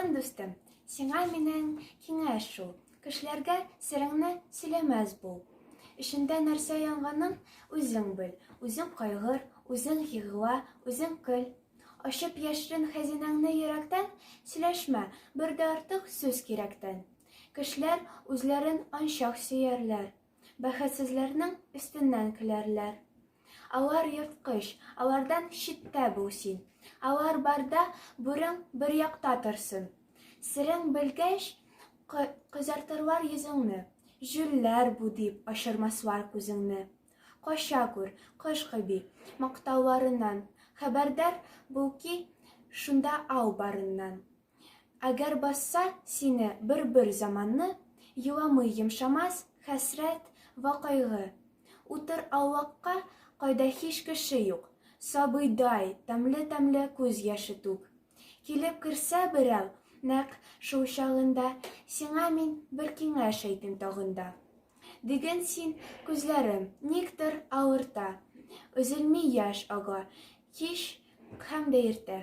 Якын дустым, сиңа минем киңәш шул, кешеләргә сереңне сөйләмәс бул. Эчендә нәрсә янганын үзең бел, үзең кайгыр, үзең егла, үзең көл. Ачып яшерен хәзинәңне йөрәктән, сөйләшмә, бер дә артык сүз кирәктән. Кешеләр үзләрен анчак сөярләр, бәхетсезләрнең өстеннән көләрләр. Алар ерткыч, алардан читтә бул син. Алар барда бүрең бер якта торсын. Серең белгәч, кызартырлар йөзеңне. Җүлләр бу дип ачырмаслар күзеңне. Кача күр, кош кеби, мактауларыннан. Хәбәрдар бул ки, шунда ау барыннан. Әгәр басса сине бер-бер заманны, Еламый йомшамас хәсрәт вә кайгы. Утыр аулакка, кайда һич кеше юк, Сабыйдай тәмле-тәмле күз яше түк. Килеп керсә берәү нәкъ шул чагында, Сиңа мин бер киңәш әйтим тагын да. Диген син, күзләрем никтер авырта, Өзелми яшь ага кич һәм дә иртә.